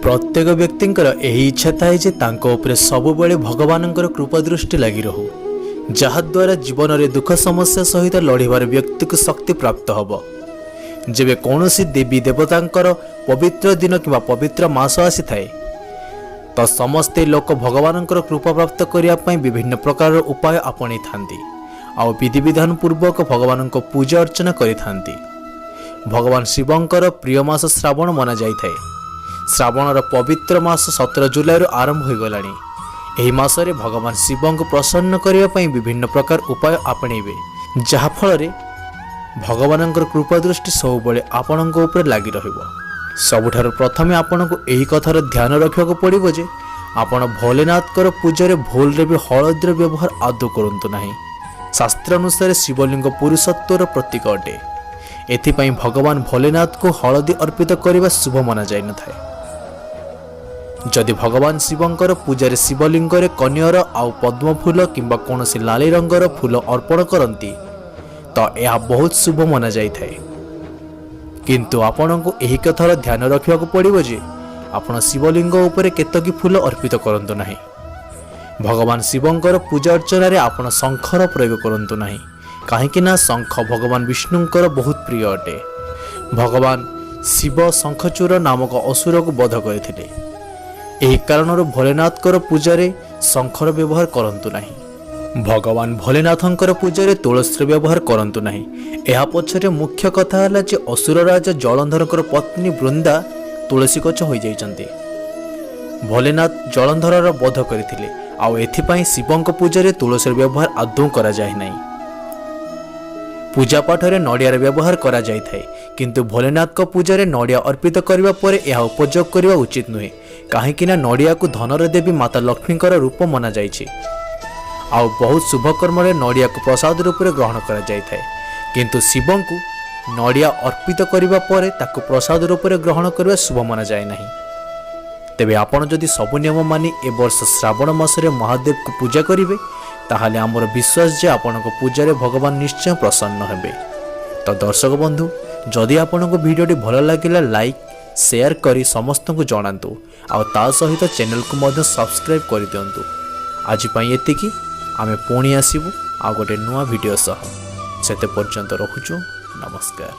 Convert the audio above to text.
ପ୍ରତ୍ୟେକ ବ୍ୟକ୍ତିଙ୍କର ଏହି ଇଚ୍ଛା ଥାଏ ଯେ ତାଙ୍କ ଉପରେ ସବୁବେଳେ ଭଗବାନଙ୍କର କୃପା ଦୃଷ୍ଟି ଲାଗି ରହୁ, ଯାହାଦ୍ୱାରା ଜୀବନରେ ଦୁଃଖ ସମସ୍ୟା ସହିତ ଲଢ଼ିବାର ବ୍ୟକ୍ତିକୁ ଶକ୍ତି ପ୍ରାପ୍ତ ହେବ। ଯେବେ କୌଣସି ଦେବୀ ଦେବତାଙ୍କର ପବିତ୍ର ଦିନ କିମ୍ବା ପବିତ୍ର ମାସ ଆସିଥାଏ, ତ ସମସ୍ତେ ଲୋକ ଭଗବାନଙ୍କର କୃପା ପ୍ରାପ୍ତ କରିବା ପାଇଁ ବିଭିନ୍ନ ପ୍ରକାରର ଉପାୟ ଆପଣେଇଥାନ୍ତି ଆଉ ବିଧିବିଧାନ ପୂର୍ବକ ଭଗବାନଙ୍କ ପୂଜା ଅର୍ଚ୍ଚନା କରିଥାନ୍ତି। ଭଗବାନ ଶିବଙ୍କର ପ୍ରିୟ ମାସ ଶ୍ରାବଣ ମନାଯାଇଥାଏ। ଶ୍ରାବଣର ପବିତ୍ର ମାସ 17 ଜୁଲାଇରୁ ଆରମ୍ଭ ହୋଇଗଲାଣି। ଏହି ମାସରେ ଭଗବାନ ଶିବଙ୍କୁ ପ୍ରସନ୍ନ କରିବା ପାଇଁ ବିଭିନ୍ନ ପ୍ରକାର ଉପାୟ ଆପଣେଇବେ, ଯାହାଫଳରେ ଭଗବାନଙ୍କର କୃପା ଦୃଷ୍ଟି ସବୁବେଳେ ଆପଣଙ୍କ ଉପରେ ଲାଗି ରହିବ। ସବୁଠାରୁ ପ୍ରଥମେ ଆପଣଙ୍କୁ ଏହି କଥାର ଧ୍ୟାନ ରଖିବାକୁ ପଡ଼ିବ ଯେ ଆପଣ ଭୋଲେନାଥଙ୍କର ପୂଜାରେ ଭୁଲରେ ବି ହଳଦୀର ବ୍ୟବହାର ଆଦୌ କରନ୍ତୁ ନାହିଁ। ଶାସ୍ତ୍ର ଅନୁସାରେ ଶିବଲିଙ୍ଗ ପୁରୁଷତ୍ୱର ପ୍ରତୀକ ଅଟେ। ଏଥିପାଇଁ ଭଗବାନ ଭୋଲେନାଥଙ୍କୁ ହଳଦୀ ଅର୍ପିତ କରିବା ଶୁଭ ମନାଯାଇନଥାଏ। ଯଦି ଭଗବାନ ଶିବଙ୍କର ପୂଜାରେ ଶିବଲିଙ୍ଗରେ କନିଅର ଆଉ ପଦ୍ମ ଫୁଲ କିମ୍ବା କୌଣସି ଲାଲି ରଙ୍ଗର ଫୁଲ ଅର୍ପଣ କରନ୍ତି, ତ ଏହା ବହୁତ ଶୁଭ ମନାଯାଇଥାଏ। କିନ୍ତୁ ଆପଣଙ୍କୁ ଏହି କଥାର ଧ୍ୟାନ ରଖିବାକୁ ପଡ଼ିବ ଯେ ଆପଣ ଶିବଲିଙ୍ଗ ଉପରେ କେତକୀ ଫୁଲ ଅର୍ପିତ କରନ୍ତୁ ନାହିଁ। ଭଗବାନ ଶିବଙ୍କର ପୂଜା ଅର୍ଚ୍ଚନାରେ ଆପଣ ଶଙ୍ଖର ପ୍ରୟୋଗ କରନ୍ତୁ ନାହିଁ, କାହିଁକି ନା ଶଙ୍ଖ ଭଗବାନ ବିଷ୍ଣୁଙ୍କର ବହୁତ ପ୍ରିୟ ଅଟେ। ଭଗବାନ ଶିବ ଶଙ୍ଖଚୂଡ଼ ନାମକ ଅସୁରକୁ ବଧ କରିଥିଲେ। ଏହି କାରଣରୁ ଭୋଲେନାଥଙ୍କର ପୂଜାରେ ଶଙ୍ଖର ବ୍ୟବହାର କରନ୍ତୁ ନାହିଁ। ଭଗବାନ ଭୋଲେନାଥଙ୍କର ପୂଜାରେ ତୁଳସୀର ବ୍ୟବହାର କରନ୍ତୁ ନାହିଁ। ଏହା ପଛରେ ମୁଖ୍ୟ କଥା ହେଲା ଯେ ଅସୁର ରାଜା ଜଳନ୍ଧରଙ୍କର ପତ୍ନୀ ବୃନ୍ଦା ତୁଳସୀ ଗଛ ହୋଇଯାଇଛନ୍ତି। ଭୋଲେନାଥ ଜଳନ୍ଧରର ବଧ କରିଥିଲେ ଆଉ ଏଥିପାଇଁ ଶିବଙ୍କ ପୂଜାରେ ତୁଳସୀର ବ୍ୟବହାର ଆଦୌ କରାଯାଏ ନାହିଁ। ପୂଜା ପାଠରେ ନଡ଼ିଆର ବ୍ୟବହାର କରାଯାଇଥାଏ, କିନ୍ତୁ ଭୋଲେନାଥଙ୍କ ପୂଜାରେ ନଡ଼ିଆ ଅର୍ପିତ କରିବା ପରେ ଏହା ଉପଯୋଗ କରିବା ଉଚିତ ନୁହେଁ, କାହିଁକି ନା ନଡ଼ିଆକୁ ଧନର ଦେବୀ ମାତା ଲକ୍ଷ୍ମୀଙ୍କର ରୂପ ମନାଯାଇଛି ଆଉ ବହୁତ ଶୁଭ କର୍ମରେ ନଡ଼ିଆକୁ ପ୍ରସାଦ ରୂପରେ ଗ୍ରହଣ କରାଯାଇଥାଏ। କିନ୍ତୁ ଶିବଙ୍କୁ ନଡ଼ିଆ ଅର୍ପିତ କରିବା ପରେ ତାକୁ ପ୍ରସାଦ ରୂପରେ ଗ୍ରହଣ କରିବା ଶୁଭ ମନାଯାଏ ନାହିଁ। ତେବେ ଆପଣ ଯଦି ସବୁ ନିୟମ ମାନି ଏ ବର୍ଷ ଶ୍ରାବଣ ମାସରେ ମହାଦେବକୁ ପୂଜା କରିବେ, ତାହେଲେ ଆମର ବିଶ୍ୱାସ ଯେ ଆପଣଙ୍କ ପୂଜାରେ ଭଗବାନ ନିଶ୍ଚୟ ପ୍ରସନ୍ନ ହେବେ। ତ ଦର୍ଶକ ବନ୍ଧୁ, ଯଦି ଆପଣଙ୍କୁ ଭିଡ଼ିଓଟି ଭଲ ଲାଗିଲା, ଲାଇକ୍, ସେୟାର କରି ସମସ୍ତଙ୍କୁ ଜଣାନ୍ତୁ ଆଉ ତା ସହିତ ଚ୍ୟାନେଲକୁ ମଧ୍ୟ ସବସ୍କ୍ରାଇବ୍ କରିଦିଅନ୍ତୁ। ଆଜି ପାଇଁ ଏତିକି। ଆମେ ପୁଣି ଆସିବୁ ଆଉ ଗୋଟେ ନୂଆ ଭିଡ଼ିଓ ସହ। ସେତେ ପର୍ଯ୍ୟନ୍ତ ରଖୁଛୁ, ନମସ୍କାର।